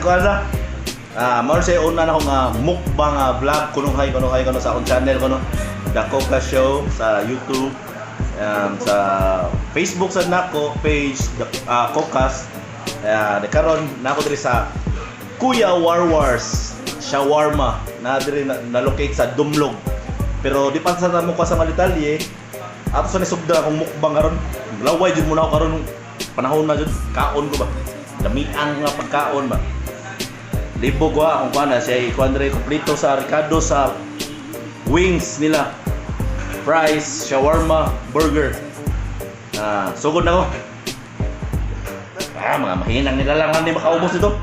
Nagkuhan sa. Ah, mao siya una na ko nga mukbang nga vlog kunuhay kunuhay kuno sa akong channel kuno. The Coca Show sa YouTube, sa Facebook sa nako page The Cocas. De karon nako diri sa Kuya Warwars Shawarma na diri na, na-locate sa Dumlog. Pero di pa sa mo ka sa mga detalye. Ato sa nisugda akong mukbang karon. Laway jud muna ako karon, panahon na jud kaon ko ba. Lamiang nga pagkaon ba. Libog wa akong kuan na siya ikuan diri kompleto sa Ricardo sa wings nila. Fries, shawarma, burger. Ah, sugod na ko. Ah, mga mahinang nila lang hindi makaubos ito.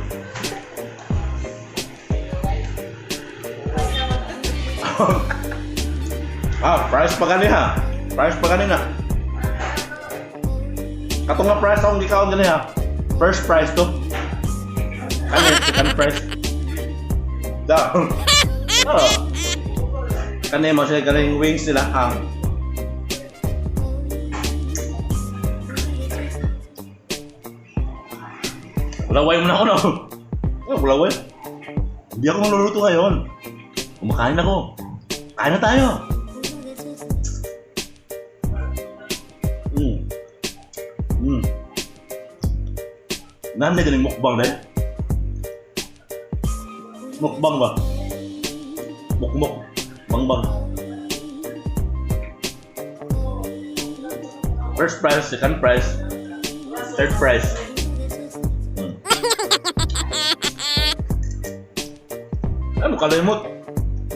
Ah, price pa gani ha. Price pa gani na. Katong nga price akong gikaon gani ha. First price to. Kani, second price. Da. Ah. Kani mo siya galing wings nila ang Laway mo na ako, no? Oh, laway. Hindi ako magluluto ngayon. Kumakain ako. Kain na tayo. Nanay galing mukbang dahil. Mukbang ba? Mukmuk. Bangbang. First prize, second prize, third prize. Ay, makalimot.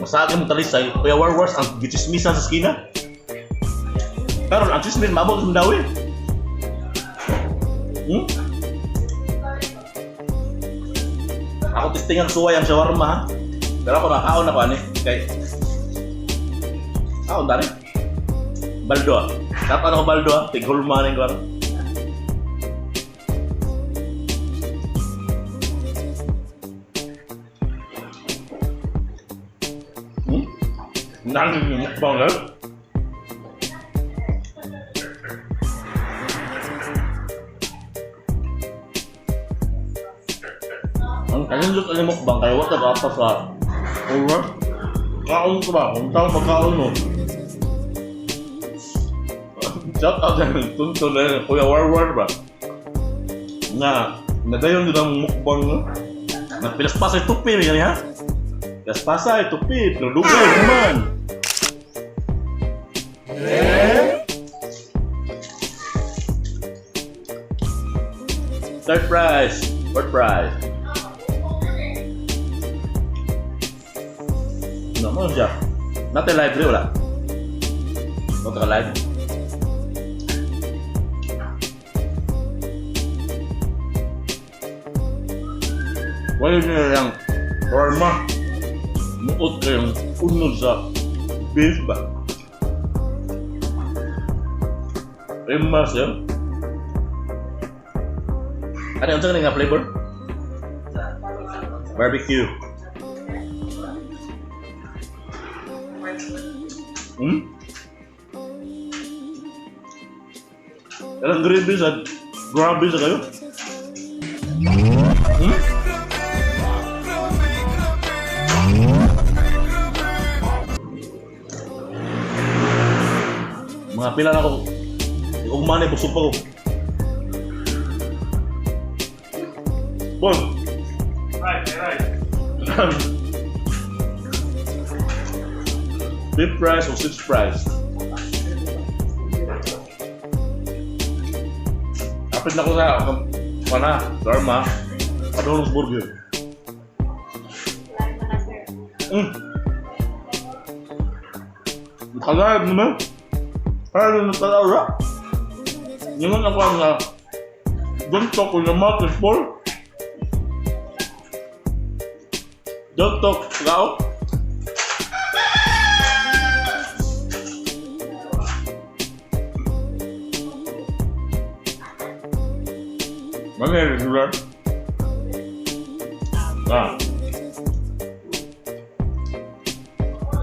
Masagi mo talisay. Kuya Warwars ang gichismisan sa skina. Karon ang chismis maabot sa Mandawi. Ako testing ang suway ang shawarma ha. Pero ako nakaon ako ani kay kaon dani. Baldo ah. Dapat ako baldo ah. Tighulma ning ko. Nang mukbang lang. Ang kanindot ani mukbang kay wa ka pa sa over. Kaon ko ba? Kung tao pagkaon mo. Shout out sa tunto na yun, Kuya Warwar ba? Nga, nagayon din ang mukbang no? Nagpilaspasay tupi rin ha? Pilaspasay tupi, pero dugay naman. Third prize, fourth prize. Ano mo siya? Natin live rin, wala? Wala ka live? Wala nila lang shawarma. Muot kayong unod sa beef ba? Famous yun. Ano yung nga flavor? Barbecue. Ilang gravy sa grabe sa kayo? Hmm? Mga pila na ako. Ugma na, busog pa ko. Bon. Right, right. Fifth prize o sixth prize? Kapit na ko sa pana, Dharma, Adonis Burger. Kagayad naman. Kaya na talaga. Ningon ako ang nga, don't talk with your mouth is full. Don't talk, gao. Mana yung regular? Ah.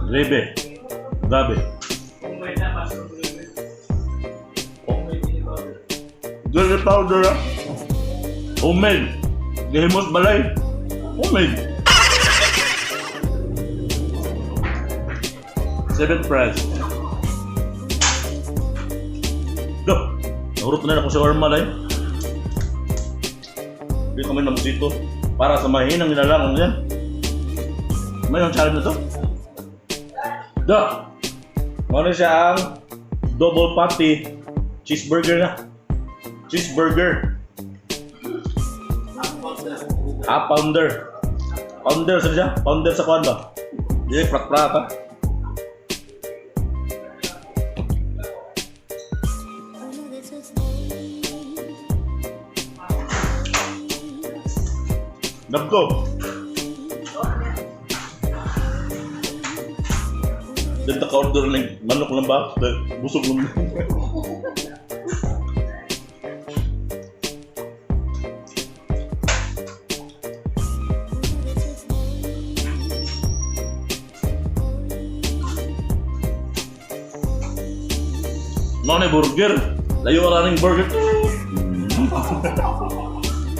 Grabe. Grabe. Homemade na, mas homemade. Homemade ni powder. Dili powder ah. Homemade. Gihimos balay. Homemade. Seven price. Go! Nahurot na ako sa shawarma na. Hindi kami ng dito para sa mahinang nilalang yan. May ang challenge na to. Da! Ano siya ang double patty cheeseburger na. Cheeseburger. Ah, pounder. Pounder sa siya? Pounder sa kuan ba? Di prat-prat ha. Nagko. Dito ka order ng manok lang ba? Busog lang. Mao na burger. Layo ra ning burger.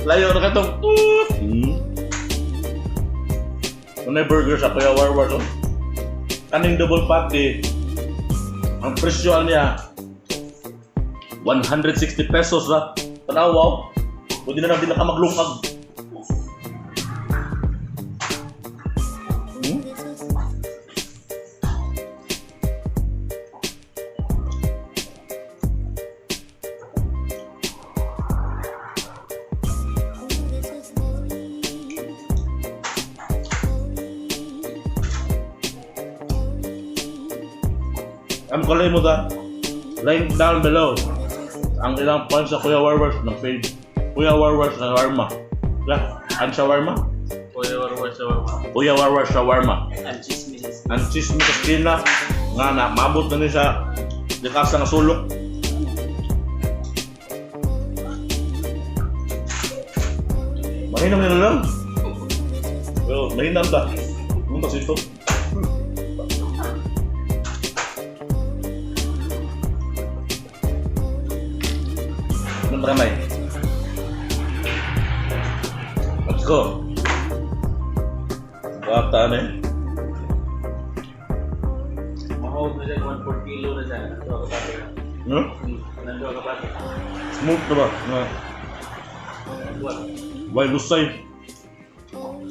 Layo ra katong. Mao na burger sa Kuya Warwar to. Kaning double patty. Ang presyo niya 160 pesos ra. Tanaw wow. Pwede na lang din ka maglungkag. Hmm? Ang kulay mo da. Link down below. Ang ilang points sa Kuya Warwars ng page. Kuya Warwars na shawarma. La, ang shawarma? Kuya Warwar shawarma. Kuya Warwars shawarma. Ang chismis. Ang chismis sa esquina nga na maabot na ni sa likasa nga sulok. Mahinam nila lang. Well, mahinam ta. Ano ba ito? Ano ba kamay? Let's go. Bata na eh. Mahog na siya, 1.4 kilo na siya. Nandua ka pati. No? Nandua ka pati. Smooth na ba? Nga. Buwan. Why lusay?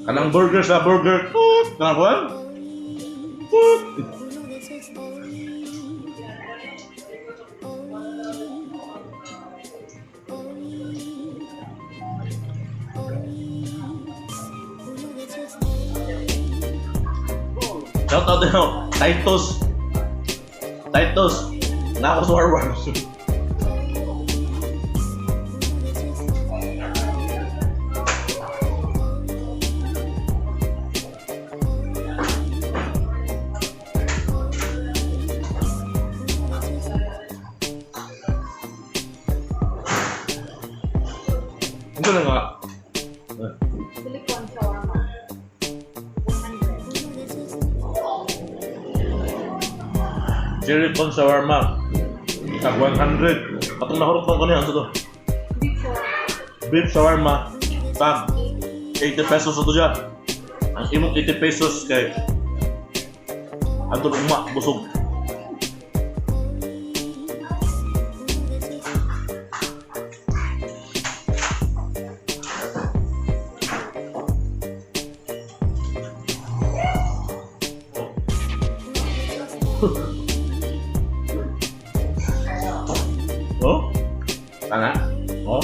Kanang burger sa burger. Toot! Kanang kuwan? Toot! Shout out din ako. Titus. Titus. Nako sa War Wars. Ito na nga. Silicone shawarma. 100. Silicone shawarma. Tag 100. Katong nahurot ko niya. Ano to? Beef shawarma. Beef shawarma. Tag 80 pesos ito dyan. Ang imong 80 pesos kay Anton uma, busog. Oh? Tanga? Oh?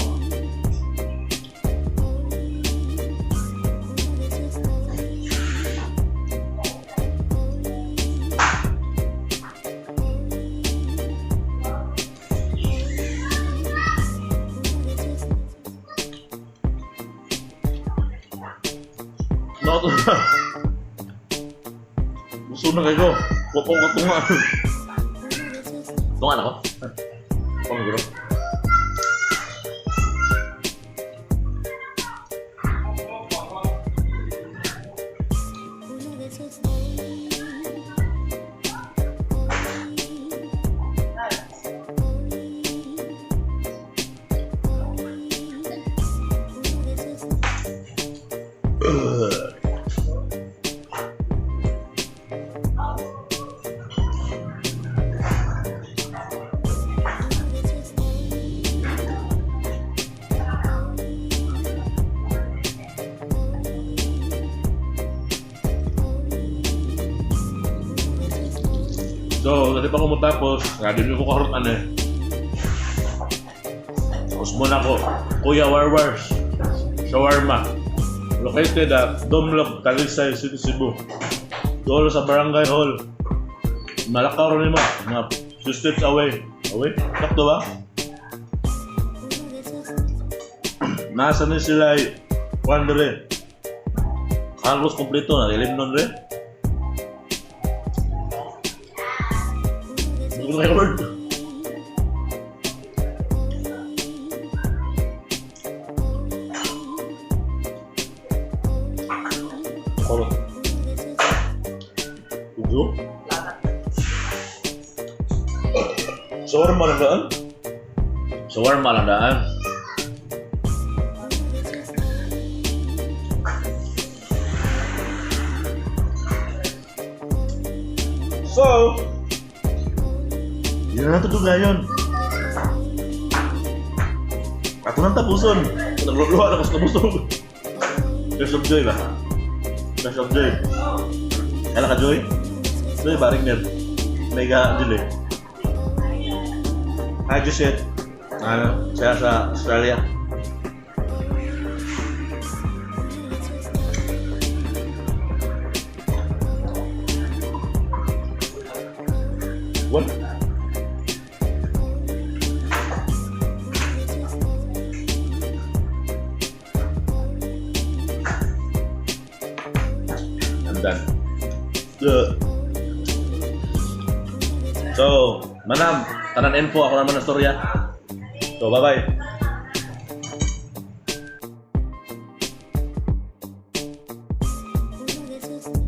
No, to na. Gusto na kayo. Wapo ko tunga. Tunga na ko. Pang guro. di pa ko motapos, nga di ko kahurot ano eh. Tapos muna ko, Kuya Warwars, Shawarma. Located at Dumlog, Talisay City, Cebu. Doon sa Barangay Hall. Malakaw rin mo, mga two steps away. Away? Sakto ba? Nasa ni sila ay kwan dire. Halos kompleto na, ilim nun dire. Hindi ko na-record. Koro. Ugo? Shawarma lang daan? Shawarma lang daan. So, yun na tutugayon. Ako nang tapuson. Nagluluha na ko sa kabusog. Best of joy ba? Best of joy. Kala ka joy? Joy ba rin? May ga dili. Hi Josette. Ano, siya sa Australia. What? I'm done. So, manam, tanan info ako naman na storya. So, bye-bye.